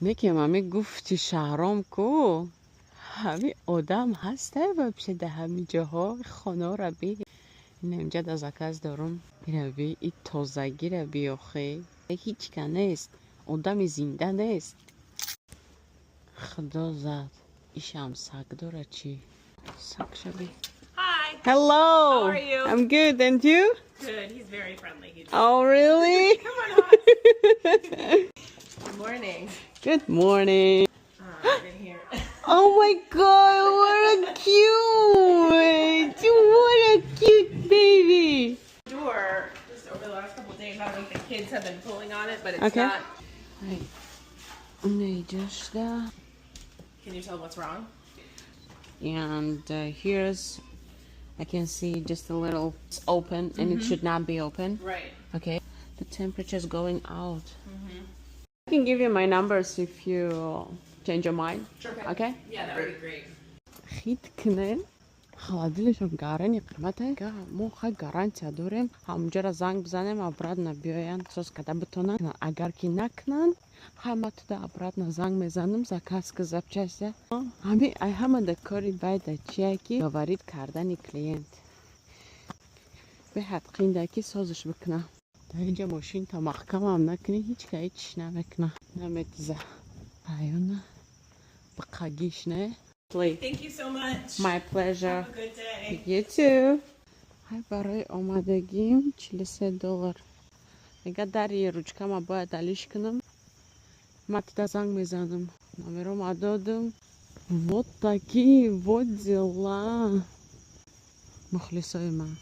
Неки ҳами гуфти Шаҳром, ку ҳами одам ҳастай вообще да ҳами ҷоҳо. Хонора би, инҷа да заказ дорум. Ира би, и тозагира би, охе ҳичка нест, одами зинда нест. Худо зад, ишам саг дора, чӣ саг шаби. Hi. Hello. How are you? I'm good, and you? Good. He's very friendly. He's Oh, really? Come on, Oz. Good morning. Good morning. I've been here. Oh my God, what a cute! What a cute baby! Door just over the last couple of days. I don't think the kids have been pulling on it, but it's not. Just Can you tell what's wrong? And here's, I can see just a little, it's open and it should not be open. Right. Okay, the temperature is going out. I can give you my numbers if you change your mind. Sure. Okay? Yeah, that would be great. Хит кунен, холодильник шон гарани қимате. Мо хай гарантия дорем, ҳамунҷоро занг бизанем, обратно биёянд, соз када битонанд. Агар ки накунанд, ҳама туда обратно занг мезанам, заказ ка запчастя. Ҳами ай ҳама да кори байда чия, ки говорить кардани клиент беҳад қинда, ки созиш бикуна. Дар инҷа мошинта маҳкамам накунӣ, ҳеҷ ка ҳеҷ намекуна, наметиза. Аюна биқагиш не. Thank you so much. My pleasure. Have a good day. You too. Ҳай, барои омадагим 43 доллар. Мега, дари ручкама бояд алиш кунам. Ма туда занг мезанам. Номерома додам. Вот такие вот дела. Мухлисои ман.